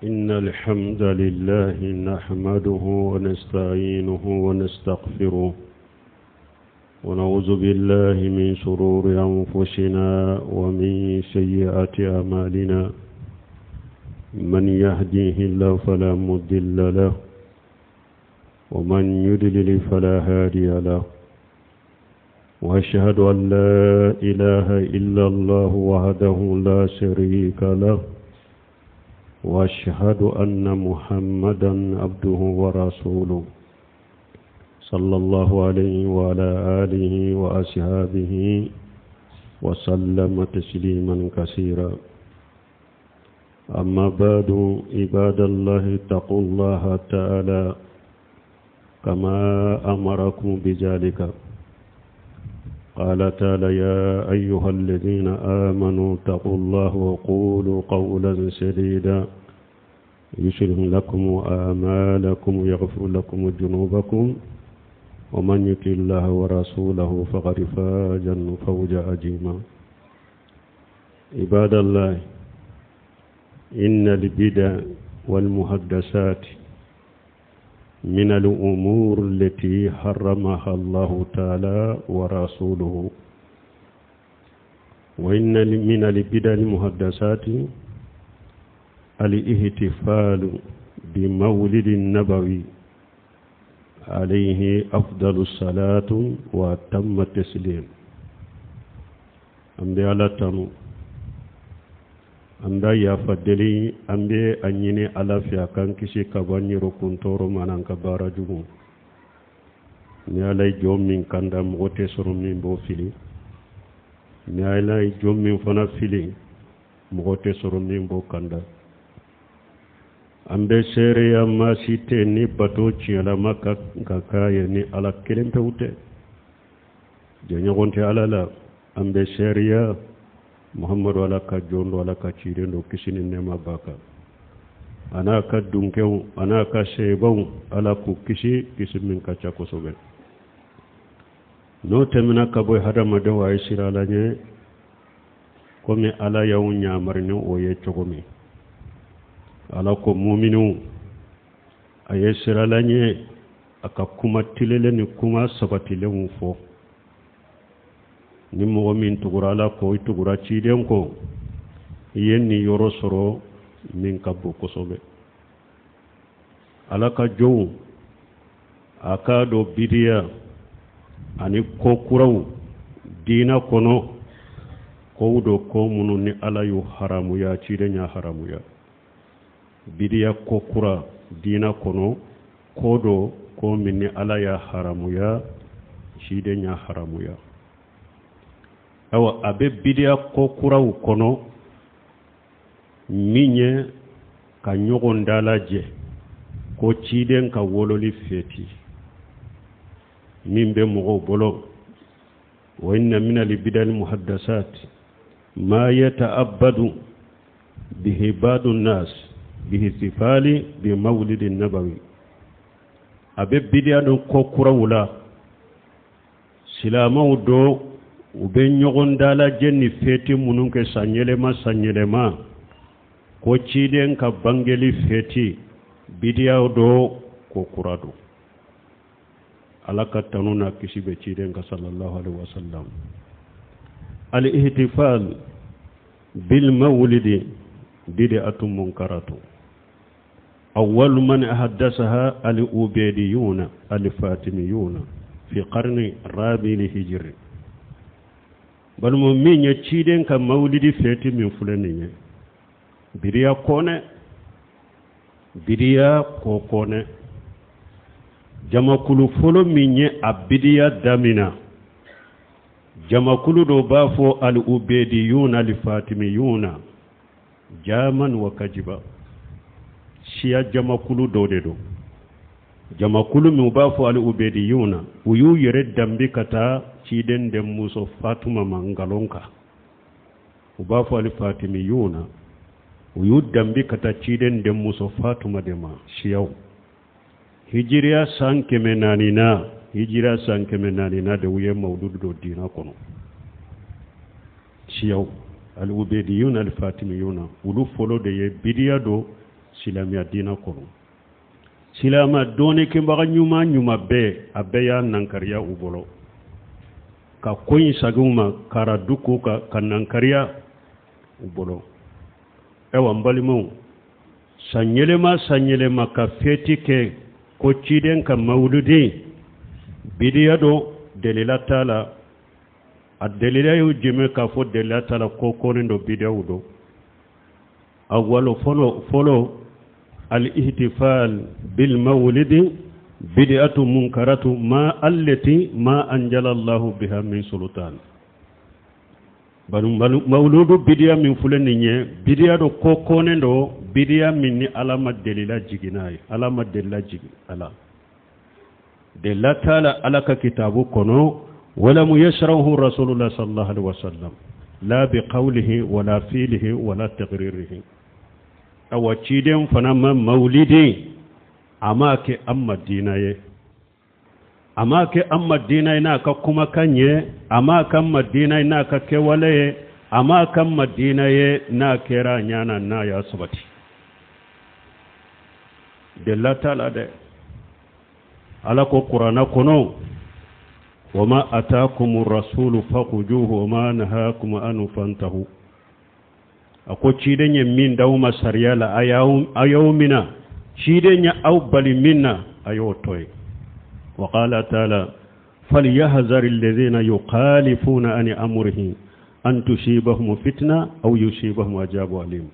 إن الحمد لله نحمده ونستعينه ونستغفره ونعوذ بالله من شرور أنفسنا ومن سيئات أعمالنا من يهديه الله فلا مضل له ومن يضلل فلا هادي له وأشهد أن لا إله إلا الله وحده لا شريك له وأشهد أن محمدا عبده ورسوله صلى الله عليه وعلى آله وأصحابه وسلم تسليما كثيرا أما بعد عباد الله اتقوا الله تعالى كما أمركم بذلك قال تعالى يا أيها الذين آمنوا اتقوا الله وقولوا قولا سديدا يصلح لكم أعمالكم ويغفر لكم ذنوبكم ومن يطع الله ورسوله فقد فاز فوزا عظيما عباد الله إن البدع والمحدثات من الأمور التي حرمها الله تعالى ورسوله وإن من البدع المحدثات الاحتفال بمولد النبوي عليه أفضل الصلاة وأتم التسليم an bɛ ala tanu an bɛ yafa deli an bɛ a ɲini ala fɛ a k'an kisi ka bɔ an yɛrɛkun tɔɔrɔ ma n'an ka baara jugu ni ala ye jɔn min kanda mɔgɔ tɛ sɔrɔ min b'o fili ni ala ye jɔn min fana fili mɔgɔ tɛ sɔrɔ min b'o kanda an bɛ seereya maa si tɛ ni bato tiɲɛlama ka kan k'a ye ni ala kelen pewu tɛ jɛɲɔgɔn tɛ ala la an bɛ seereya muhamadu ala ka jɔn don ala ka ciden don kisi ni nɛɛma b'a kan a n'a ka dunkɛw a n'a ka sebaw ala k'u kisi kisi min ka ca kosɛbɛ n'o tɛmɛna ka bɔ hadamadenw a ye siran ala ɲɛ komi ala y'aw ɲamari ni o ye cogo min ala ko muminiw a ye siran ala ɲɛ a ka kuma tilelen ni kuma sabatilenw fɔ ni mɔgɔ min tugura ala kɔ i tugura ciden kɔ i ye niyɔrɔ sɔrɔ min ka bon kosɛbɛ ala ka jɔnw a k'a dɔn bidiya ani ko kuraw diina kɔnɔ kow don ko minnu ni ala y'u haramuya ciden y'a haramuya bidiya ko kura diina kɔnɔ ko don ko min ni ala y'a haramuya ciden y'a haramuya awa a bɛ bidiya ko kuraw kɔnɔ min ye ka ɲɔgɔn dalajɛ ko ciden ka wololi feti min bɛ mɔgɔw bolo wa inna min albidal muhaddasat ma yata'abbadu bihi ba'du nas bihtifali bi mawlidi nabawi a bɛ bidiya dɔ ko kuraw la silamɛw dɔ u bɛ ɲɔgɔn dalajɛ ni feti minnu kɛ san yɛlɛma san yɛlɛma ko ciden ka bangeli feti bidiya dɔ ko kura don ala ka tanu n'a kisi bɛ ciden kan sallallahu alaihi wasallam al ihtifal bil mawlidi bid'atun munkaratu awwal man ahaddathaha al ubaydiyuna al fatimiyuna fi qarni rabi al hijri balima min ye ciden ka mawlidi feti min filɛ nin ye bidiya kɔnɛ bidiya ko kɔnɛ jamakulu fɔlɔ min ye a bidiya damina jamakulu dɔ b'a fɔ al-ubediyuna al-fatimiyuna jaman wa kajiba siya jamakulu dɔ de don jamakulu min u b'a fɔ al-ubediyuna u y'u yɛrɛ danbe ka taa ciden denmuso fatuma ma nkalon kan u b'a fɔ al-fatimiyuna u y'u danbe ka taa ciden denmuso fatuma de ma siyaw hijiriya san kɛmɛ naani na hijiriya san kɛmɛ naani na de u ye mawuludu don diina kɔnɔ siyaw al-ubediyuna al-fatimiyuna olu fɔlɔ de ye bidiya don Silamɛya diina kɔnɔ, silama dɔnnikɛbaga ɲuman ɲuman bɛɛ, a bɛɛ y'a nankariya u bolo ka ko in sagin u ma, ka radu k'u kan, ka nankariya u bolo. Ayiwa n balimaw, sanyɛlɛma sanyɛlɛma ka fɛti kɛ ko ciden ka mawuludi, bidiya don, delila t'a la. A delila y'u jɛmɛ k'a fɔ delila t'a la, ko kɔnnen don, bidiyaw don. Awwalo, fɔlɔ fɔlɔ, al-ihtifal bil mawlidi bid'atu munkaratu ma allati ma anjala Allahu biha min sultan. Bari mawuludu bidiya min filɛ nin ye, bidiya don, ko kɔnnen don, bidiya min ni Ala ma delila jigin n'a ye, Ala ma delila jigin a la, delila t'a la Ala ka kitabu kɔnɔ. Walamu yasrahu rasulullah sallallahu alaihi wasallam la bi qawlihi wala fiilihi wala taqririhi. Awa ciden fana ma mawulidi, a m'a kɛ an ma diina ye, a m'a kɛ an ma diina ye n'a ka kumakan ye, a m'a k'an ma diina ye n'a ka kɛwale ye, a m'a k'an ma diina ye n'a kɛra a ɲɛ na, n'a y'a sabati. Delila t'a la dɛ. Ala ko kuranna kɔnɔ: wama atakum rasulu fakhujuhu wama nahakum anhu fantahu. A ko ciden ye min d'aw ma sariya la, a y'aw mina. Ciden ye aw bali min na, a y'o to yen. Wa qala taala: falyahzar alladhina yukhalifuna an amrihi an tusibahum fitna aw yusibahum ajabu alim.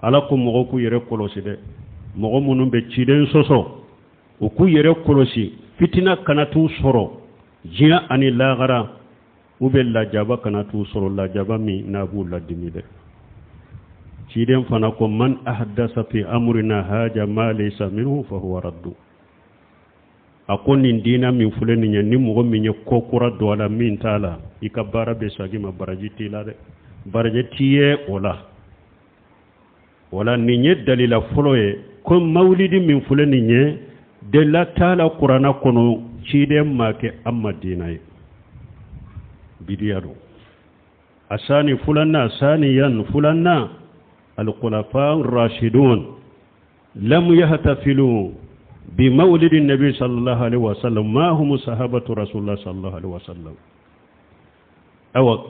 Ala ko mɔgɔw k'u yɛrɛ kɔlɔsi dɛ, mɔgɔ minnu bɛ ciden sɔsɔ, u k'u yɛrɛ kɔlɔsi, fitina kana t'u sɔrɔ diɲɛ ani lahara, u bɛ lajaba kana t'u sɔrɔ, lajaba min n'a b'u ladimi dɛ. Ciden fana ko: man ahdasa fi amrina haja ma laysa minhu fa huwa raddu. A ko nin diina min filɛ nin ye, ni mɔgɔ min ye ko kura don a la min t'a la, i ka baara bɛ sagi ma, baraji t'i la dɛ, baraji t'i ye o la. Wala nin ye dalila fɔlɔ ye ko mawulidi min filɛ nin ye, delila t'a la kuranna kɔnɔ, ciden ma kɛ an ma diina ye, bidiya don. Asani, fulanna, saniyan, fulanna, alkhulafa rashidun lam yahtafilu bi mawlidi nabi sallallahu alaihi wasallam ma hum sahabatu rasulullah sallallahu alaihi wasallam. Awa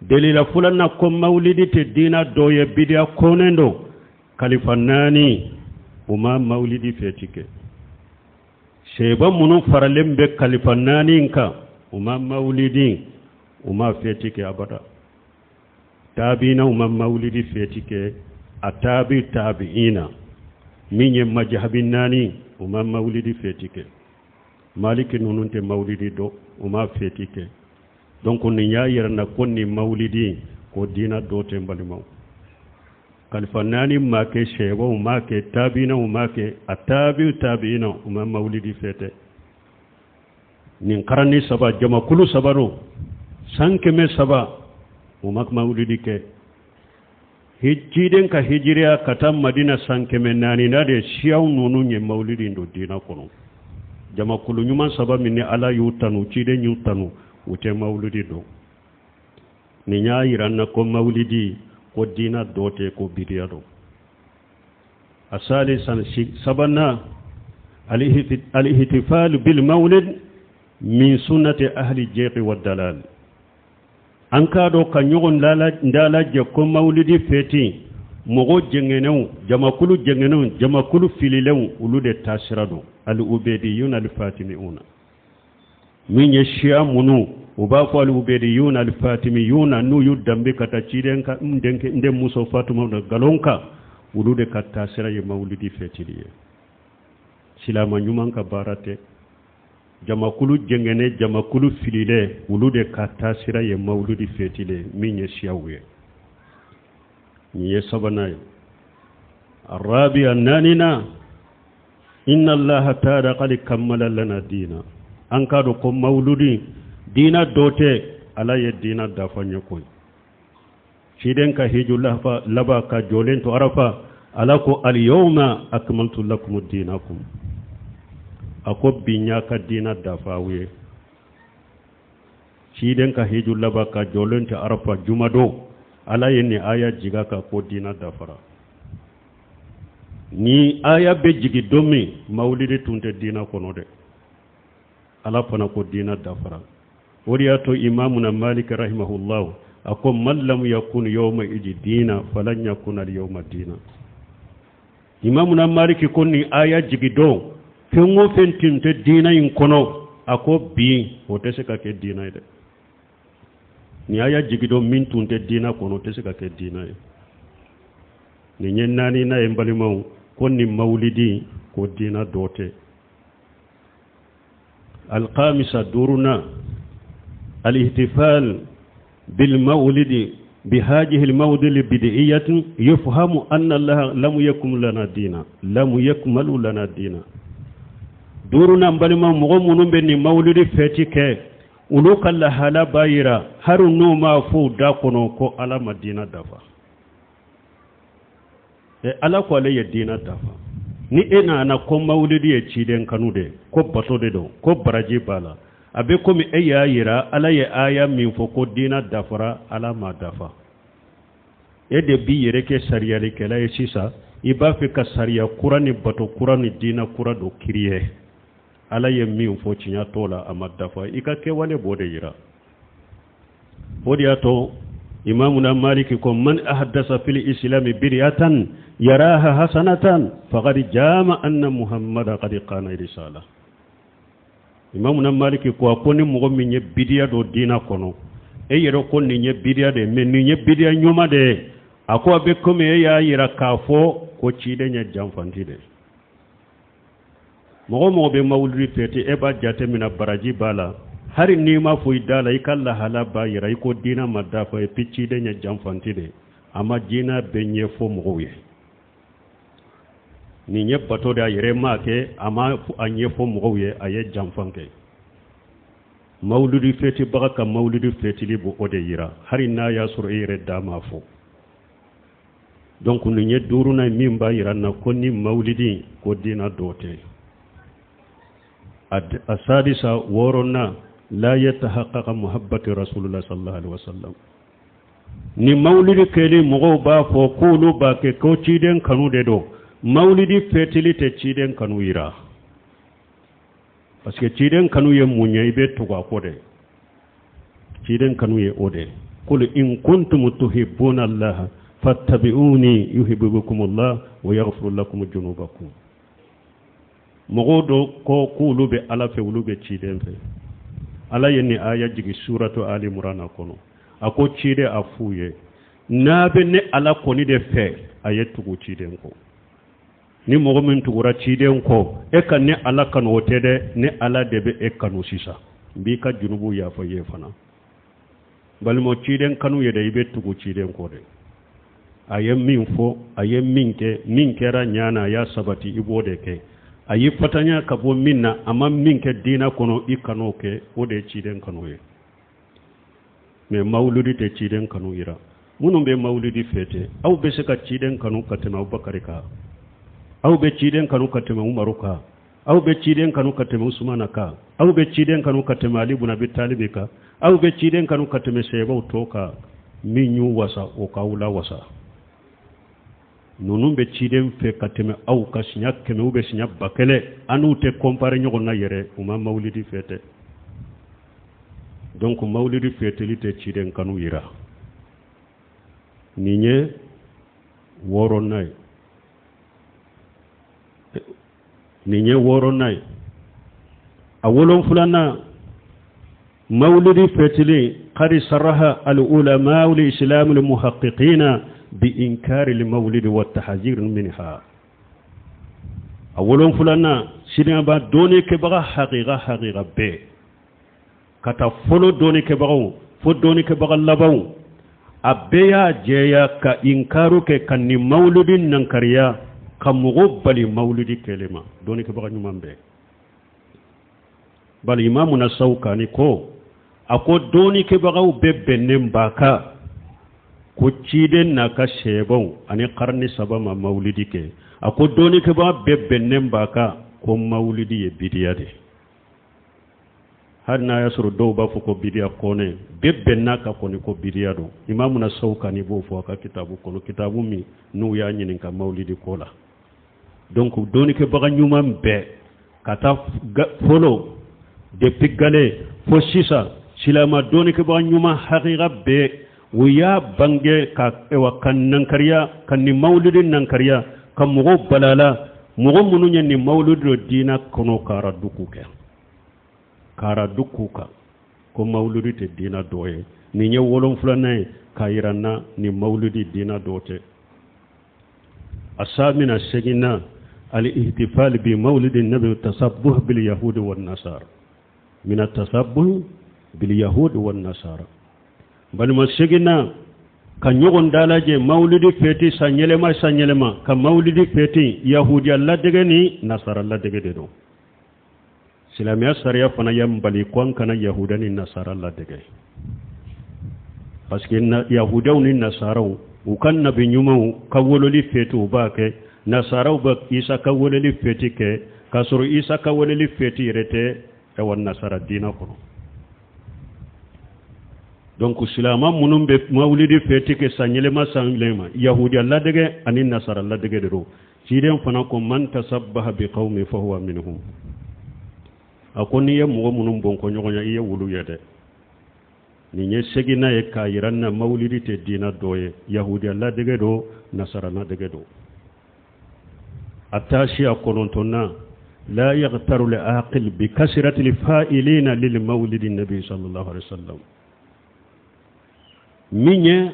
delila fulanna ko mawlidi tɛ diina dɔ ye, bidiya kɔnnen don, kalifa naani u ma mawlidi fɛti kɛ. Seba minnu faralen bɛ kalifa naani kan, u ma mawlidi, u ma fɛti kɛ abada. Tabiina u ma mawlidi fɛti kɛ, a tabi tabiina min ye majahabi naani, u ma mawlidi fɛti kɛ. Maliki ninnu tɛ mawlidi dɔn, u ma fɛti kɛ. Donc nin y'a yɛrɛ na ko nin mawlidi ko diina dɔ tɛ n balimaw. Kalifa naani ma kɛ, sɛbaw ma kɛ, tabiinaw ma kɛ, a tabi tabiina u ma mawlidi fɛtɛ. Nin karani saba, jamakulu saba don, san 300 u ma mawlidi kɛ. Ciden ka hijiriya ka taa Madina san 400 na de, siyaw ninnu ye mawlidi don diina kɔnɔ. Jamakulu ɲuman saba min ni Ala y'u tanu, ciden y'u tanu, u tɛ mawlidi dɔn. Nin y'a yira n na ko mawlidi ko diina dɔ tɛ, ko bidiya don. Asali san sabanan: alihtifalu bil mawlid min sunnati ahli jeqi wa dalal. An k'a dɔn ka ɲɔgɔn dalajɛ ko mawlidi fɛti, mɔgɔ jɛngɛnɛw, jamakulu jɛngɛnɛw, jamakulu fililenw, olu de taasira don, al ubediyun al fatimiuna. Min ye siya minnu u b'a fɔ al ubediyun al fatimiyuna, n'u y'u danbe ka taa ciden ka n denkɛ n denmuso Fatuma na nkalon kan, olu de ka taasira ye mawlidi fɛtili ye. Silama ɲuman ka baara tɛ. Jamakulu jɛngɛnɛ, jamakulu fililɛ, olu de ka taasira ye mawludi fɛtili min ye siyaw ye. Nin ye sabanan ye. Arabiya, naanina: inna allaha taala qad kammala lana diina. An k'a dɔn ko mawludi diina dɔ tɛ, Ala ye diina dafa ɲɛ koyi. Ciden ka hiju laban ka jɔlen to Arafa, Ala ko: alyawma akmaltu lakum dinakum. A ko bi n y'a ka diina dafa aw ye. Ciden ka hiju laban ka jɔlen to Arafa jumadon, Ala ye nin aya jiga ka ko diina dafara. Ni aya bɛ jigin don min, mawulidi tun tɛ diina kɔnɔ dɛ. Ala fana ko diina dafara. O de y'a to Imamuna Malik rahimahullah a ko man lam yakun yawma idi diina falan yakuna al yawma diina. Imamuna Maliki ko nin aya jigin don, fɛn o fɛn tun tɛ diina in kɔnɔ, a ko bi o tɛ se ka kɛ diina ye dɛ. Nin aya jigin don, min tun tɛ diina kɔnɔ, o tɛ se ka kɛ diina ye. Nin ye naaninan ye n balimaw, ko nin mawulidi ko diina dɔ tɛ. Alkamisa, duurunan, alihtifal bilmawulidi بهذه الموضع البدعية يفهم أن الله لم يكمل لنا دينا، لم يكمل لنا دينا. Duurunan, balima, mɔgɔ minnu bɛ nin mawulidi fɛti kɛ, olu ka lahala b'a yira, hali n'u m'a fɔ u da kɔnɔ, ko Ala ma diina dafa. Ɛ, Ala ko ale ye diina dafa. Ni e nana ko mawulidi ye ciden kanu de, ko bato de don, ko baraji b'a la, a bɛ komi e y'a yira Ala ye aya min fɔ ko diina dafara, Ala ma dafa. E de b'i yɛrɛ kɛ sariyalikɛla ye sisan, i b'a fɛ ka sariya kura ni bato kura ni diina kura dɔ créer. Ala ye min fɔ, tiɲɛ t'o la, a ma dafa. I ka kɛwale b'o de yira. O de y'a to Imamuna Maliki ko man ahdasa fil islami bid'atan yaraha hasanatan faqad jama anna Muhammada qad qana risala. Imamuna Maliki ko, a ko ni mɔgɔ min ye bidiya dɔ diina kɔnɔ, e yɛrɛ ko nin ye bidiya de ye, mais nin ye bidiya ɲuman de ye, a ko a bɛ komi e y'a yira k'a fɔ ko ciden ye janfanti de. Mɔgɔ mɔgɔ bɛ mawuludi fɛti, e b'a jate minɛ baraji b'a la, hali n'i ma fɔ i da la, i ka lahala b'a yira i ko diina ma dafa, et puis ciden ye janfanti de, a ma diina bɛɛ ɲɛfɔ mɔgɔw ye. Nin ye bato de, a yɛrɛ m'a kɛ, a ma a ɲɛfɔ mɔgɔw ye, a ye janfan kɛ. Mawuludi fɛtibaga ka mawuludi fɛtili b'o o de yira, hali n'a y'a sɔrɔ e yɛrɛ da m'a fɔ. Donc nin ye duurunan ye min b'a yira na ko ni mawulidi ko diina dɔ tɛ. A sadisa, wɔɔrɔnan, la yatahaqqaqa muhabbati rasulullah sallallahu alaihi wasallam. Ni mawulidi kɛli, mɔgɔw b'a fɔ k'olu b'a kɛ ko ciden kanu de don, mawulidi fɛtili tɛ ciden kanu yira, parce que ciden kanu ye mun ye? I bɛ tugu a kɔ de. Ciden kanu ye o de: qul in kuntum tuhibbuna Allah fattabi'uni yuhibbukum Allah wa yaghfir lakum junubakum. Mɔgɔw dɔ ko k'olu bɛ Ala fɛ, olu bɛ ciden fɛ. Ala ye nin aya jigi suratu Ali Murana kɔnɔ. A ko ciden a f'u ye, n'a bɛ ne Ala kɔni de fɛ, a ye tugu ciden kɔ. Ni mɔgɔ min tugura ciden kɔ, e ka ne Ala kanu, o tɛ dɛ, ne Ala de bɛ e kanu sisan, n b'i ka junubu yafa i ye fana. Balimaw, ciden kanu ye dɛ, i bɛ tugu ciden kɔ de. A ye min fɔ, a ye min kɛ, min kɛra ɲa na, a y'a sabati, i b'o de kɛ. A y'i fatanya ka bɔ min na, a ma min kɛ diinɛ kɔnɔ, i kan'o kɛ. O de ye ciden kanu ye. Mais mawuludi tɛ ciden kanu yira. Minnu bɛ mawuludi fêter, aw bɛ se ka ciden kanu ka tɛmɛ Abubakari kan? Aw bɛ ciden kanu ka tɛmɛ Umaru kan? Aw bɛ ciden kanu ka tɛmɛ Usumana kan? Aw bɛ ciden kanu ka tɛmɛ Ali bun Abi Talibi kan? Aw bɛ ciden kanu ka tɛmɛ sɛbɛw tɔ kan? Min y'u wasa, o k'aw la wasa. Ninnu bɛ ciden fɛ ka tɛmɛ aw ka siɲɛ 100 ou bɛ siɲɛ 1000. An n'u tɛ comparer ɲɔgɔn na yɛrɛ. U ma mawulidi fêter. Donc mawulidi fêteli tɛ ciden kanu yira. Nin ye wɔɔrɔnan ye, nin ye wɔɔrɔnan ye. A wolonfilanan, mawulidi fêteli, qad saraha al ulama al islam al muhaqqiqina bi inkari al mawlidi wa tahzir minha. A wolonfilanan, silamɛba dɔɔni kɛbaga haqiqa haqiqa bɛɛ, ka taa fɔlɔ dɔɔni kɛbagaw fo dɔɔni kɛbaga labanw, a bɛɛ y'a jɛya ka inkaru kɛ, ka nin mawuludi nankariya, ka mɔgɔ bali mawuludi kɛlɛ ma. Dɔɔni kɛbaga ɲuman bɛɛ, bali Imamuna Sawkani ko, a ko dɔɔni kɛbagaw bɛɛ bɛnnen b'a kan ko ciden n'a ka sɛbɛnw ani karni saba ma mawulidi kɛ. A ko dɔɔni kɛbaga bɛɛ bɛnnen b'a kan ko mawulidi ye bidiya de, hali n'a y'a sɔrɔ dɔw b'a fɔ ko bidiya kɔnɛ. Bɛɛ bɛnna ka kɔni ko bidiya don. Imamuna Sawkani b'o fɔ a ka kitabu kɔnɔ, kitabu min n'u y'a ɲininka mawulidi ko la. Donc dɔnnikɛbaga ɲuman bɛɛ ka taa fɔlɔ depuis gale fo sisan, silama dɔnnikɛbaga ɲuman hakika bɛɛ, u y'a bange ka ewa ka nankariya, ka nin mawuludi nankariya, ka mɔgɔw balala, mɔgɔ minnu ye nin mawuludi don diina kɔnɔ, ka radu k'u kɛ, ka radu k'u kan ko mawuludi tɛ diina dɔ ye. Nin ye wolonfilanan ye k'a yira n na nin mawuludi diina dɔ tɛ. Asamina, seginna, al-ihtifal bi mawlidi nabi tasabbuh bil yahudi wan nasara, mina tasabbuh bil yahudi wan nasara. Balima, seginna, ka ɲɔgɔn dalajɛ mawulidi fɛti san yɛlɛma san yɛlɛma, ka mawulidi fɛti, yahudiya ladege ni nasara ladege de don. Silamɛya sariya fana y'an bali ko an kana yahuda ni nasara ladege, parce que yahudaw ni nasaraw, u ka nabi ɲumanw ka wololi fɛti, u b'a kɛ. Nasaraw bɛ Isa ka wololi fɛti kɛ, k'a sɔrɔ Isa ka wololi fɛti yɛrɛ tɛ ɛwa nasara diina kɔnɔ. Donc silama minnu bɛ mawulidi fɛti kɛ san yɛlɛma san yɛlɛma, yahudiya ladege ani nasara ladege de don. Ciden fana ko man tasabbaha bi qawmi fa huwa minhum. A ko n'i ye mɔgɔ minnu bɔn ko ɲɔgɔn ye, i ye wulu ye dɛ. Nin ye seginna ye k'a yira na mawulidi tɛ diina dɔ ye, yahudiya ladege don, nasara ladege don. A taasiya, kɔnɔntɔnna, la yaghtaru li aqil bi kasirati lfa'ilina lil mawlidi nabi sallallahu alaihi wasallam. Min ye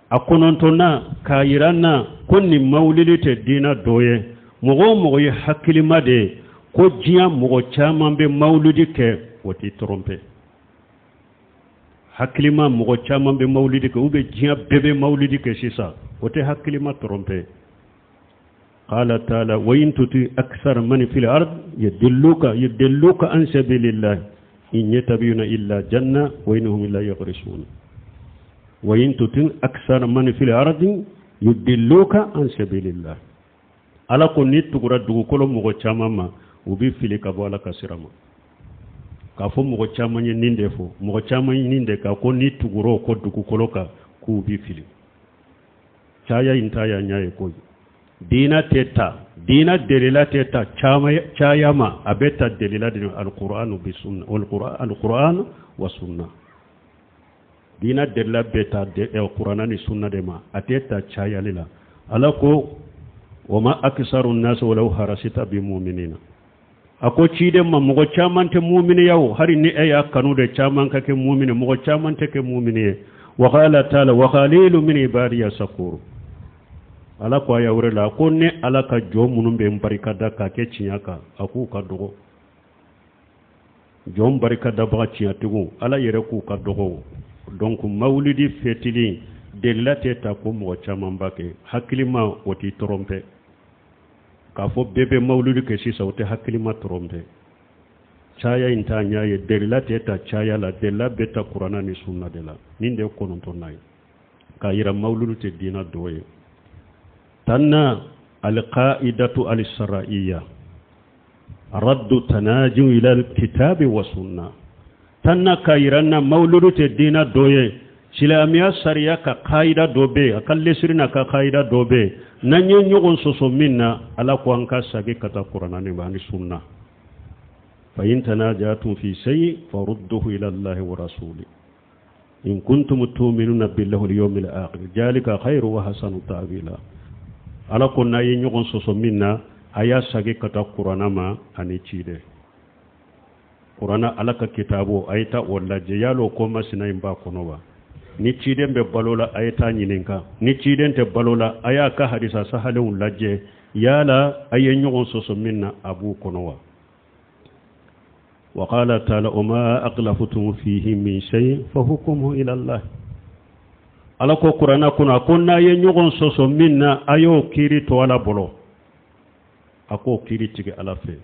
a kɔnɔntɔnna k'a yira na ko nin mawulidi tɛ diina dɔ ye, mɔgɔ o mɔgɔ ye hakilima de ye, ko diɲɛ mɔgɔ caman bɛ mawulidi kɛ, o t'i tromper. Hakilima, mɔgɔ caman bɛ mawulidi kɛ, ou bien diɲɛ bɛɛ bɛ mawulidi kɛ sisan, o tɛ hakilima tromper. قال تعالى وإن تطع أكثر من في الأرض يضلوك عن سبيل الله إن يتبعون إلا الظن وإن هم إلا يخرصون. وإن تطع أكثر من في الأرض يضلوك عن سبيل الله. Ala ko n'i tugura dugukolo mɔgɔ caman ma, u bɛ fili ka bɔ Ala ka sira ma. K'a fɔ mɔgɔ caman ye nin de fɔ, mɔgɔ caman ye nin de kan, ko n'i tugura o kɔ dugukolo kan, k'u bɛ fili. Caya in ta y'a ɲɛ ye koyi. Diina tɛ ta, diina delila tɛ ta caya ma, a bɛ ta delila de alquran bi sunna, alquran wa sunna. Diina delila bɛ ta Kurana ni sunna de ma, a tɛ ta cayali la. Ala ko wama aksaru nnas walau harasita bi muminina. A ko ciden ma, mɔgɔ caman tɛ muminiya o, hari ni e y'a kanu de caman ka kɛ mumini, mɔgɔ caman tɛ kɛ mumini ye. Wa qala taala wa qalilu min ibadiya sakuru. Ala ko aya wɛrɛ la ko ne Ala ka jɔn minnu bɛ n barika da k'a kɛ tiɲɛ kan, a k'u ka dɔgɔ. Jɔn barika dabaga tiɲɛtigiw, Ala yɛrɛ k'u ka dɔgɔ. Donc mawulidi fɛtili delila tɛ ta ko mɔgɔ caman b'a kɛ. Hakilima, o t'i tromper. K'a fɔ bɛɛ bɛ mawulidi kɛ sisan, o tɛ hakilima tromper. Caya in t'a ɲɛ ye, delila tɛ ta caya la, delila bɛ ta Kuranna ni sunna de la. Nin de ye kɔnɔntɔnna ye k'a yira mawuludu tɛ diina dɔ ye. Tanna, alqaidatu alshar'iyya raddu tanaju ila alkitabi wa sunna. Tanna, k'a yira na mawuludu tɛ diina dɔ ye, silamɛya sariya ka kayida dɔ bɛ yen, a ka lesiri n'a ka kayida dɔ bɛ yen. N'an ye ɲɔgɔn sɔsɔ min na, Ala ko an ka sagi ka taa Kuranna ni ani sunna. Fa in tanajatum fi shay farudduhu ila Allahi wa rasuli in kuntum tu'minuna billahi wal yawmil akhir jalika khairu wa hasanu ta'wila. Ala ko n'a ye ɲɔgɔn sɔsɔ min na, a y'a sagi ka taa Kuranna ma ani ciden. Kuranna, Ala ka kitabo, a ye taa o lajɛ yalo ko masina in b'a kɔnɔ wa? Ni ciden bɛ balo la, a ye taa ɲininka. Ni ciden tɛ balo la, a y'a ka hadisa sahalenw lajɛ yala a ye ɲɔgɔn sɔsɔ min na, a b'u kɔnɔ wa? وقال تعالى وما أغلفتم فيه من شيء فحكمه إلى الله. Ala ko Kuranna kɔnɔ, a ko n'a ye ɲɔgɔn sɔsɔ min na, a y'o kiiri to Ala bolo, a k'o kiiri tigɛ Ala fɛ.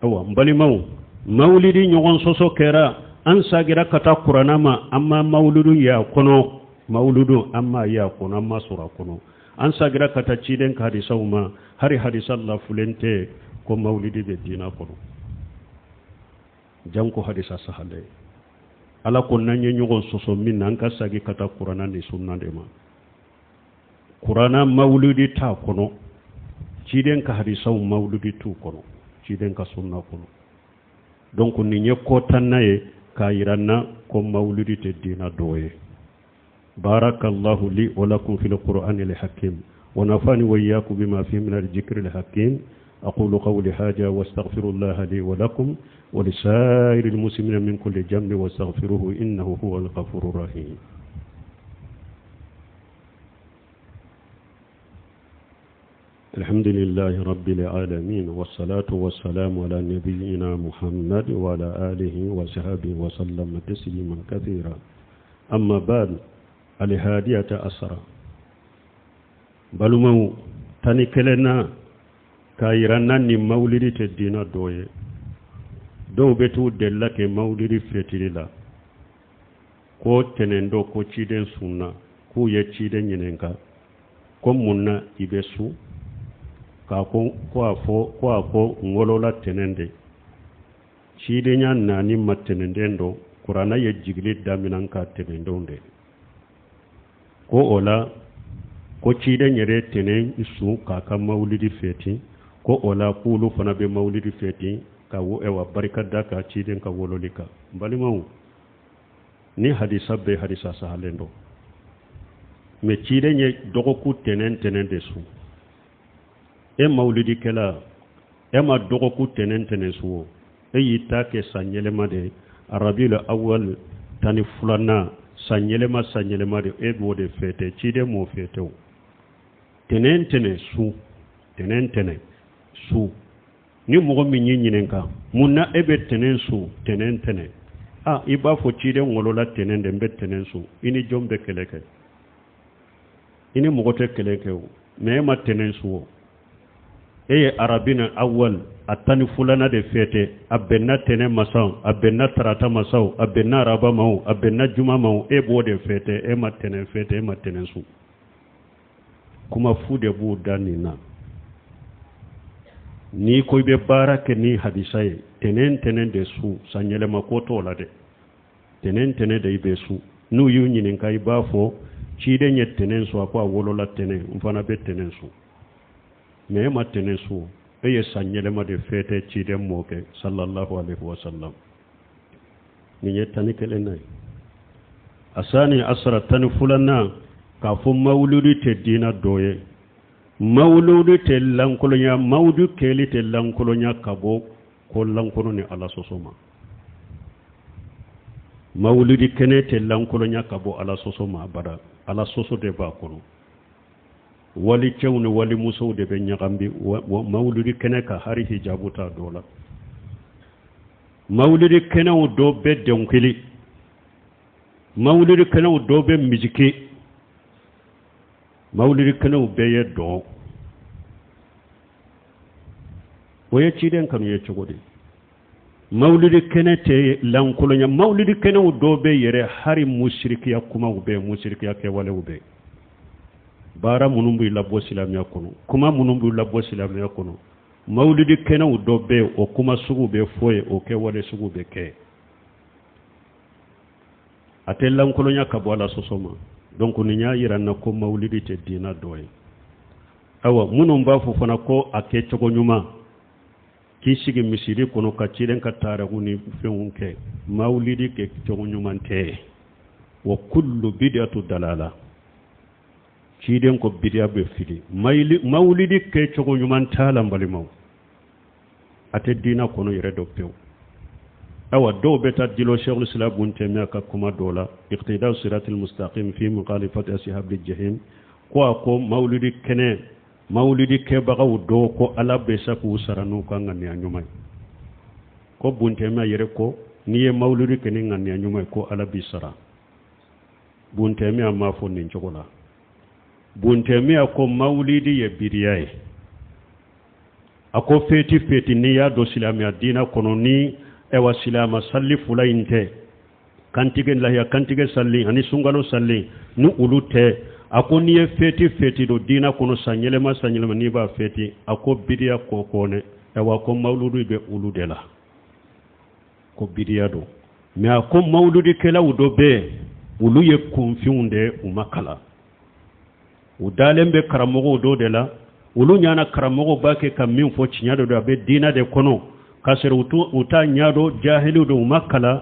Ayiwa, n balimaw, mawulidi ɲɔgɔn sɔsɔ kɛra, an sagira ka taa Kuranna ma, an ma mawuludu ye a kɔnɔ. Mawuludu, an m'a ye a kɔnɔ, an ma sɔrɔ a kɔnɔ. An sagira ka taa ciden ka hadisaw ma, hari hadisa lafulen tɛ ko mawulidi bɛ diina kɔnɔ, janko hadisa sahale. Ala ko n'an ye ɲɔgɔn sɔsɔ min na, an ka sagi ka taa Kuranna ni sunna de ma. Kuranna, mawuludi t'a kɔnɔ. Ciden ka hadisaw mawuludi t'u kɔnɔ, ciden ka sunna kɔnɔ. Donc nin ye ko tanna ye k'a yira n na ko mawuludi tɛ diina dɔ ye. Barakallahu li wa lakum fil qur'ani al hakim wa nafani wa iyyakum bima fihi min al dhikri al hakim. أقول قولي هذا واستغفر الله لي ولكم ولسائر المسلمين من كل ذنب واستغفروه إنه هو الغفور الرحيم. الحمد لله رب العالمين والصلاة والسلام على نبينا محمد وعلى آله وصحبه وسلم تسليما كثيرا. أما بعد، الهادية أسرى balumaw 11nan k'a yira n na nin mawulidi tɛ diina dɔ ye. Dɔw bɛ t'u delila kɛ mawulidi fetili la ko tɛnɛn don ko ciden sunna, k'u ye ciden ɲininka ko mun na i bɛ sun, k'a ko ko a fɔ ko a ko n wolola tɛnɛn de. Cidenya nani ma tɛnɛnden don, kuranna ye jigili daminɛ ka tɛnɛndenw de ko o la ko ciden yɛrɛ tɛnɛn sun k'a ka mawulidi fɛti, ko o la k'olu fana bɛ mawulidi fɛti ka ɛwa barika da ka ciden ka wololi kan. N balimaw, ni hadisa bɛ hadisa sahalen don, mɛ ciden ye dɔgɔkun tɛnɛn tɛnɛn de sun. E mawulidikɛla, e ma dɔgɔkun tɛnɛn tɛnɛn sun o, e y'i ta kɛ san yɛlɛma de, arabil awal 12nan, san yɛlɛma san yɛlɛma de, e b'o de fɛtɛ. Ciden m'o fɛtɛ o. Tɛnɛn tɛnɛn sun, tɛnɛn tɛnɛn sun. Ni mɔgɔ min y'i ɲininka mun na e bɛ tɛnɛn sun tɛnɛn tɛnɛn, a i b'a fɔ ciden wolola tɛnɛn de, n bɛ tɛnɛn sun. I ni jɔn bɛ kɛlɛ kɛ? I ni mɔgɔ tɛ kɛlɛ kɛ o, mɛ e ma tɛnɛn sun o. E ye arabina awal a 12nan de fɛtɛ, a bɛnna tɛnɛn ma sa, a bɛnna tarata ma sa, a bɛnna araba ma o, a bɛnna juma ma o, e b'o de fɛtɛ. E ma tɛnɛn fɛtɛ, e ma tɛnɛn sun. Kuma fu de b'u da nin na. N'i ko i bɛ baara kɛ ni hadisa ye, tɛnɛn tɛnɛn de sun, san yɛlɛma ko t'o la dɛ, tɛnɛn tɛnɛn de i bɛ sun. N'u y'u ɲininka, i b'a fɔ ciden ye tɛnɛn sun, a ko a wolola tɛnɛn, n fana bɛ tɛnɛn sun. Mɛ e ma tɛnɛn sun, e ye san yɛlɛma de fɛtɛ, ciden m'o kɛ sallallahu alaihi wa sallam. Nin ye 11nan ye. Asani asara 12nan k'a fɔ mawuludi tɛ diina dɔ ye. Mawuludi tɛ lankolonya, mawudu kɛli tɛ lankolonya ka bɔ ko lankolon ni ala sɔsɔ ma. Mawuludi kɛnɛ tɛ lankolonya ka bɔ ala sɔsɔ ma abada, ala sɔsɔ de b'a kɔnɔ. Walicɛw ni walimusow de bɛ ɲagami mawuludi kɛnɛ kan, hari hijabu t'a dɔ la. Mawuludi kɛnɛw dɔ bɛ dɔnkili, mawuludi kɛnɛw dɔ bɛ misiki, mawuludi kɛnɛw bɛɛ ye dɔn. O ye ciden kanu ye cogo di? Mawuludi kɛnɛ tɛ lankolonya. Mawuludi kɛnɛw dɔ bɛ yɛrɛ hari musirikiya kumaw bɛ, musirikiya kɛwalew bɛ, baara minnu b'i labɔ silamɛya kɔnɔ, kuma minnu b'i labɔ silamɛya kɔnɔ. Mawuludi kɛnɛw dɔ bɛ, o kuma sugu bɛ fɔ ye, o kɛwale sugu bɛ kɛ. A tɛ lankolonya ka bɔ ala sɔsɔ ma. Donc nin y'a yira n na ko mawulidi tɛ diina dɔ ye. Ayiwa, minnu b'a fɔ fana ko a kɛ cogo ɲuman k'i sigi misiri kɔnɔ ka ciden ka tariku ni fɛnw kɛ, mawulidi kɛ cogo ɲuman tɛ. Wa kullu bidiyatu dalala, ciden ko bidiya bɛ fili. Mawulidi kɛ cogo ɲuman t'a la n balimaw, a tɛ diina kɔnɔ yɛrɛ dɔ pewu. Ayiwa, dɔw bɛ taa dilo Sheikhul Islam Bun Taymiya ka kuma dɔw la, iqtida siratil mustaqim fi mukhalifati ashabil jahim, ko a ko mawulidi kɛnɛ mawulidi kɛbagaw dɔw ko ala bɛ se k'u sara n'u ka ŋaniya ɲuman ye. Ko Bun Taymiya yɛrɛ ko n'i ye mawulidi kɛ ni ŋaniya ɲuman ye ko ala b'i sara. Bun Taymiya m'a fɔ nin cogo la. Bun Taymiya ko mawulidi ye bidiya ye. A ko feti feti n'i y'a don silamɛya diina kɔnɔ ni ɛwa silama salli fila in tɛ, kantigɛ lahiya kantigɛ salli ani sunkalo salli, ni olu tɛ, a ko n'i ye feti feti don diina kɔnɔ san yɛlɛma san yɛlɛma n'i b'a feti, a ko bidiya ko kɔnɛ, ɛwa ko mawuludu bɛ olu de la, ko bidiya don. Mɛ a ko mawuludikɛlaw dɔ bɛ yen, olu ye kunfinw de, u ma kalan, u dalen bɛ karamɔgɔw dɔ de la, Olu ɲana karamɔgɔw b'a kɛ ka min fɔ tiɲɛ de don, a bɛ diinɛ de kɔnɔ, k'a sɔrɔ u t'a ɲɛ dɔn, jahiliw don, u ma kalan.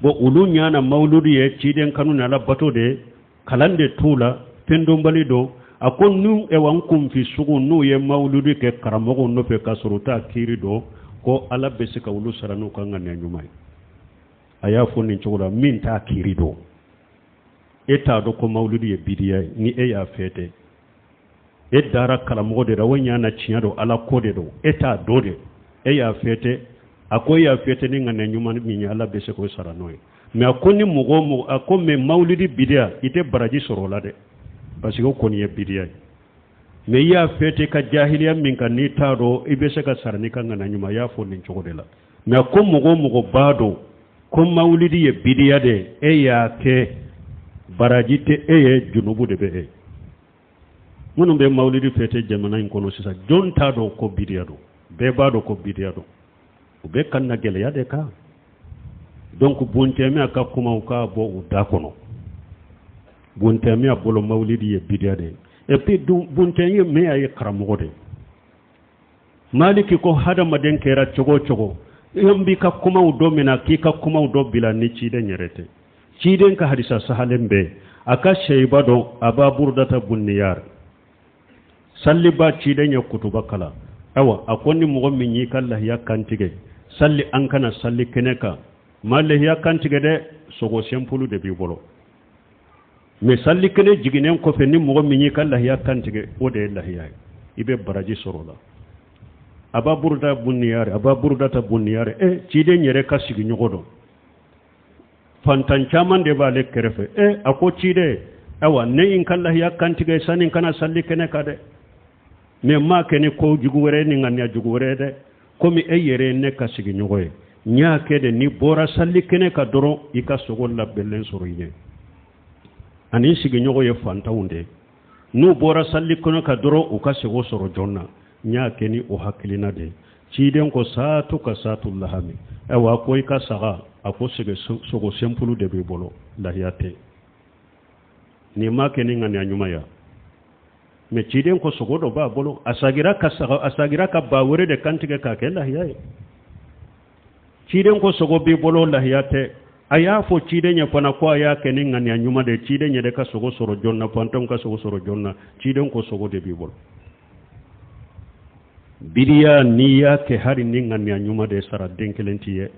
Bon, olu ɲana mawuludu ye ciden kanu ni ala bato de ye, kalan de t'u la, fɛn dɔnbali don. A ko n'u ewa n kunfin sugu n'u ye mawuludu kɛ karamɔgɔw nɔfɛ k'a sɔrɔ u t'a kiiri dɔn, ko Ala bɛ se ka olu sara n'u ka ŋaniya ɲuman ye. A y'a fɔ nin cogo la, min t'a kiiri dɔn, e t'a dɔn ko mawuludu ye bidiya ye, ni e y'a fêter, e dara karamɔgɔ de la, o ɲana tiɲɛ don, Ala ko de don, e t'a dɔn de, e y'a fêter. A ko e y'a fêter ni ŋaniya ɲuman min ye, Ala bɛ se k'o sara n'o ye. Mais a ko ni mɔgɔ o mɔgɔ, a ko mais mawuludi bidiya, i tɛ baraji sɔrɔ o la dɛ, parce que o kɔni ye bidiya ye. Mais i y'a fêter ka jahiliya min kan, n'i t'a dɔn, i bɛ se ka sara n'i ka ŋaniya ɲuman. A y'a fɔ nin cogo de la. Mais a ko mɔgɔ o mɔgɔ b'a dɔn ko mawulidi ye bidiya de ye, e y'a kɛ, baraji tɛ e ye, junubu de bɛ e. Minnu bɛ mawulidi fêter jamana in kɔnɔ sisan, jɔn t'a dɔn ko bidiya don? Bɛɛ b'a dɔn ko bidiya don. U bɛ ka na gɛlɛya de kan. Donc Buntɛmiya ka kumaw k'a bɔ u da kɔnɔ. Buntɛmiya bolo, mawulidi ye bidiya de ye. Et puis Buntɛmiya ye karamɔgɔ de ye. Maliki ko hadamaden kɛra cogo o cogo, n b'i ka kumaw dɔ minɛ k'i ka kumaw dɔ bila ni ciden yɛrɛ tɛ. Ciden ka hadisa sahalen bɛɛ, a ka seyiba dɔn, Aba Burudata Bunniyar salliba, ciden ye kutuba kalan. Ayiwa, a ko ni mɔgɔ min y'i ka lahiya kantigɛ salli an kana salli kɛnɛ kan, ma lahiya kantigɛ dɛ, sogo simple de b'i bolo. Mais salli kɛnɛ jiginnen kɔfɛ, ni mɔgɔ min y'i ka lahiya kantigɛ, o de ye lahiya ye, i bɛ baraji sɔrɔ o la. Aba Buruda Bunniyari, Aba Burudata Bunniyari, e ciden yɛrɛ ka sigiɲɔgɔn dɔn, fantan caman de b'ale kɛrɛfɛ. E a ko ciden, ayiwa, ne ye n ka lahiya kantigɛ sani n kana salli kɛnɛ kan dɛ, mais n m'a kɛ ni ko jugu wɛrɛ ni ŋaniya jugu wɛrɛ ye dɛ, komi e yɛrɛ ye ne ka sigiɲɔgɔn ye, n y'a kɛ de, n'i bɔra salli kɛnɛ kan dɔrɔn, i ka sogo labɛnlen sɔrɔ i ɲɛ. Ani sigiɲɔgɔn ye fantanw de ye, n'u bɔra salli kɛnɛ kan dɔrɔn, u ka sogo sɔrɔ joona, n y'a kɛ ni o hakilina de ye. Ciden ko saatu ka saatu lahami. Ayiwa, a ko i ka saga, a ko sogo simple de b'i bolo, lahiya tɛ nin ma kɛ ni ŋaniya ɲuman ya. Mais ciden ko sogo dɔ b'a bolo, a sagira ka saga, a sagira ka ba wɛrɛ de kantigɛ k'a kɛ lahiya ye. Ciden ko sogo b'i bolo, lahiya tɛ. A y'a fɔ ciden ye fana ko a y'a kɛ ni ŋaniya ɲuman de ye, ciden yɛrɛ ka sogo sɔrɔ joona, fantanw ka sogo sɔrɔ joona. Ciden ko sogo de b'i bolo. Bidiya, n'i y'a kɛ hali ni ŋaniya ɲuman de ye, sara den kelen t'i ye.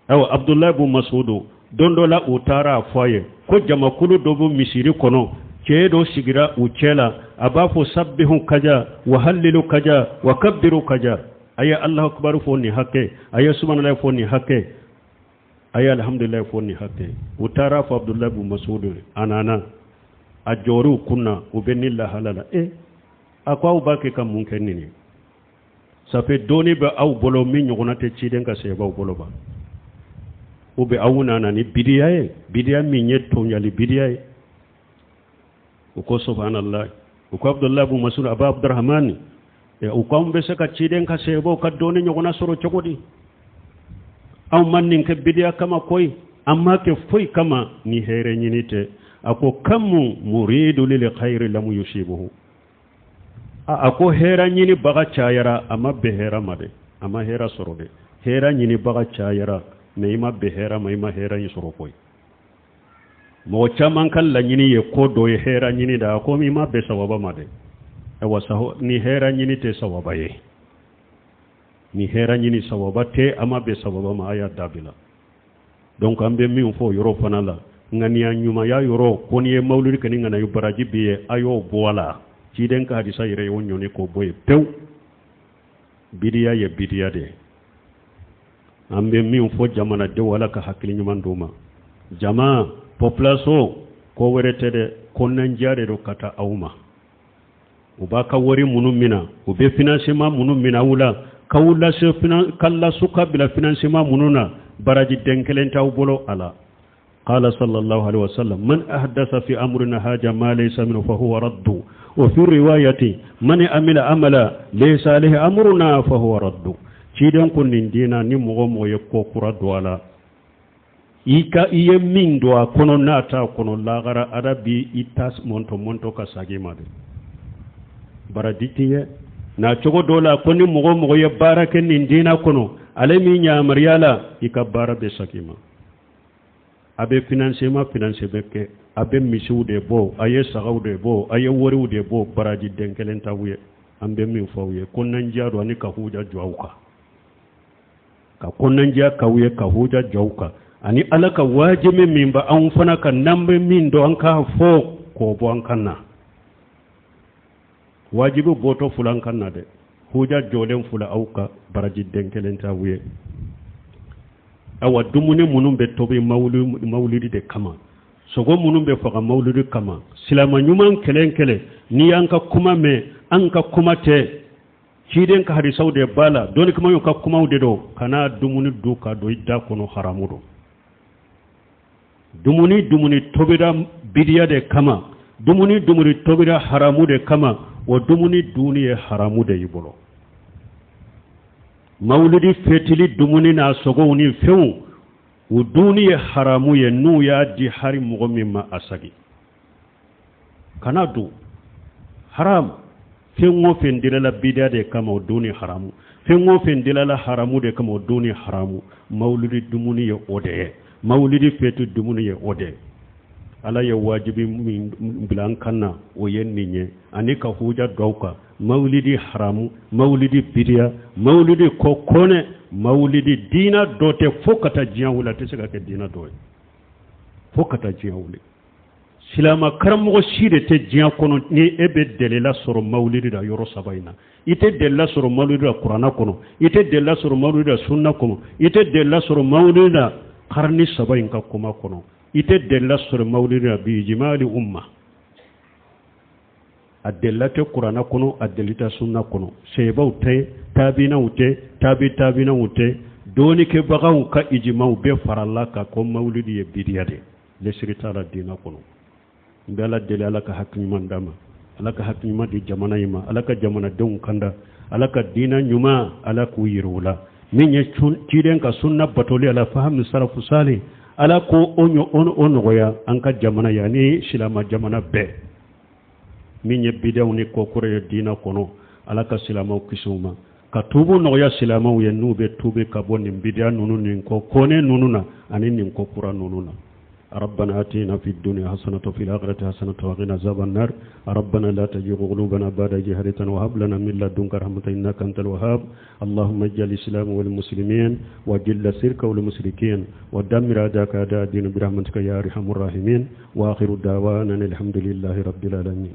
Ayiwa, Abudulayi bun Masudu, don dɔ la u taara a fɔ a ye ko jamakulu dɔ bɛ misiri kɔnɔ, cɛ dɔ sigira u cɛ la, a b'a fɔ sabbihu kaja wa hallilu kaja wa kabbiru kaja, a ye Alahu akibaru fɔ nin hakɛ, a ye subahanallahi fɔ nin hakɛ, a ye alihamudulilayi fɔ nin hakɛ. U taara fɔ Abudulayi bun Masudu, a nana a jɔr'u kunna, u bɛ ni lahala la. E a ko aw b'a kɛ ka mun kɛ nin ye? Ça fait dɔɔni bɛ aw bolo min ɲɔgɔnna tɛ ciden ka sahabaw bolo ba, u bɛ aw nana ni bidiya ye, bidiya min ye tɔɲali bidiya ye. U ko subhanallah. U ko Abudulayi bun Masud, Aba Abdurahmani, u ko anw bɛ se ka ciden ka sahabaw ka dɔɔni ɲɔgɔnna sɔrɔ cogo di? Anw ma nin kɛ bidiya kama koyi, an m'a kɛ foyi kama ni hɛrɛ ɲini tɛ. A ko kamu muridu lil khayri lam yusibuhu. A ko hɛrɛ ɲini baga cayara, a ma bɛn hɛrɛ ma dɛ, a ma hɛrɛ sɔrɔ dɛ. Hɛrɛ ɲini baga cayara, mais i ma bɛn hɛrɛ ma, i ma hɛrɛ in sɔrɔ koyi. Mɔgɔ caman ka laɲini ye ko dɔ ye hɛrɛ ɲini da, a ko i ma bɛn sawaba ma dɛ. Ayiwa, ni hɛrɛ ɲini tɛ sawaba ye, ni hɛrɛ ɲini sawaba tɛ, a ma bɛn sawaba ma, a y'a dabila. Donc an bɛ min fɔ o yɔrɔ fana la, ŋaniya ɲumanya yɔrɔ ko n'i ye mawuludi kɛ ni ŋaniya baraji b'i ye, a y'o bɔ a la. Ciden ka hadisa yɛrɛ y'o ɲɔni k'o bɔ yen pewu. Bidiya ye bidiya de ye. An bɛ min fɔ jamanadenw, Ala ka hakili ɲuman d'u ma. Jama, population, ko wɛrɛ tɛ dɛ, kɔnɔnajɛya de don ka taa aw ma. U b'a ka wari minnu mina, u bɛ financement minnu mina aw la, k'aw lase, ka lasu ka bila financement minnu na, baraji den kelen t'aw bolo a la. قال صلى الله عليه وسلم من أحدث في أمرنا هذا ما ليس منه فهو رد، وفي رواية من عمل عملا ليس عليه أمرنا فهو رد. Ciden ko nin diina, ni mɔgɔ mɔgɔ ye ko kura don a la, i ka i ye min don a kɔnɔ n'a t'a kɔnɔ, lagara Ala bi i ta mɔntɔ mɔntɔ ka sagin ma de. Baraji tɛ ye na cogo dɔ la ko ni mɔgɔ o mɔgɔ ye baara kɛ nin diina kɔnɔ, ale min yamaruya la, i ka baara bɛ segin i ma. A bɛ financement finance bɛ kɛ, a bɛ misiw de bɔ, a ye sagaw de bɔ, a ye wariw de bɔ, baraji den kelen t'aw ye. An bɛ min fɔ aw ye, kɔnɔnandiya don ani ka huja jɔ aw kan, ka kɔnɔnandiya k'aw ye, ka huja jɔ aw kan, ani ala ka wajibi min bɛ anw fana kan, n'an bɛ min dɔn an k'a fɔ k'o bɔ an kan na. Wajibi bɔtɔ fila an kan na dɛ, huja jɔlen fila aw kan, baraji den kelen t'aw ye. Awa, dumuni minnu bɛ tobi mawulidi de kama, sogo minnu bɛ faga mawulidi kama, silama ɲuman kelen kelen, n'i y'an ka kuma mɛn, an ka kuma tɛ, ciden ka hadisaw de b'a la, dɔnnikɛmaw ka kumaw de don, kana dumuni dun ka don i da kɔnɔ, haramu don. Dumuni dumuni tobira bidiya de kama, dumuni dumuni tobira haramu de kama, o dumuni dunni ye haramu de y'i bolo. Mawulidi fetili dumuni n'a sogow ni fɛnw, o dunni ye haramu ye. N'u y'a di hari mɔgɔ min ma, a sagi, kana dun, haram. Fɛn o fɛn dilala bidiya de kama, o dunni haramu. Fɛn o fɛn dilala haramu de kama, o dunni haramu. Mawulidi dumuni ye o de ye, mawulidi feti dumuni ye o de ye. Ala ye wajibi min bila an kan na, o ye nin ye, ani ka huja dɔw kan. Mawulidi haramu, mawulidi bidiya, mawulidi ko kɔnɛ, mawulidi diina dɔ tɛ fo ka taa diɲɛ wuli, a tɛ se ka kɛ diina dɔ ye fo ka taa diɲɛ wuli. Silama karamɔgɔ si de tɛ diɲɛ kɔnɔ ni e bɛ delila sɔrɔ mawulidi la yɔrɔ saba in na. I tɛ delila sɔrɔ mawulidi la kuranna kɔnɔ, i tɛ delila sɔrɔ mawulidi la sunna kɔnɔ, i tɛ delila sɔrɔ mawulidi la karni saba in ka kuma kɔnɔ, i tɛ delila sɔrɔ mawulidi la bi ijimali umma. A delila tɛ kuranna kɔnɔ, a delila tɛ sunna kɔnɔ. Sebaw tɛ, tabinaw tɛ, tabi tabinaw tɛ, dɔɔnikɛbagaw ka ijimaw bɛɛ farala kan ko mawulidi ye bidiya de ye, lesiri t'a la diinɛ kɔnɔ. N bɛ ala deli, ala ka hakili ɲuman d'an ma, ala ka hakili ɲuman di jamana in ma, ala ka jamanadenw kanda, ala ka diinɛ ɲuman ala k'u yira u la, min ye ciden ka sunna batoli ala fahami salafu sali, ala ko o nɔgɔya an ka jamana ye ani silama jamana bɛɛ. Min ye bidaw ni kokura ye diinɛ kɔnɔ, ala ka silamaw kisi u ma, ka tuubu nɔgɔya silamaw ye n'u bɛ tuubi ka bɔ nin bidiya ninnu, nin ko kɔnɛ ninnu na ani nin ko kura ninnu na. ربنا آتنا في الدنيا حسنة وفي الآخرة حسنة وقنا عذاب النار. ربنا لا تزغ قلوبنا بعد إذ هديتنا وهب لنا من لدنك رحمة إنك أنت الوهاب. اللهم اجعل الإسلام والمسلمين وجل الشرك والمشركين ودمر أعداءك أعداء الدين برحمتك يا أرحم الراحمين. وآخر دعوانا الحمد لله رب العالمين.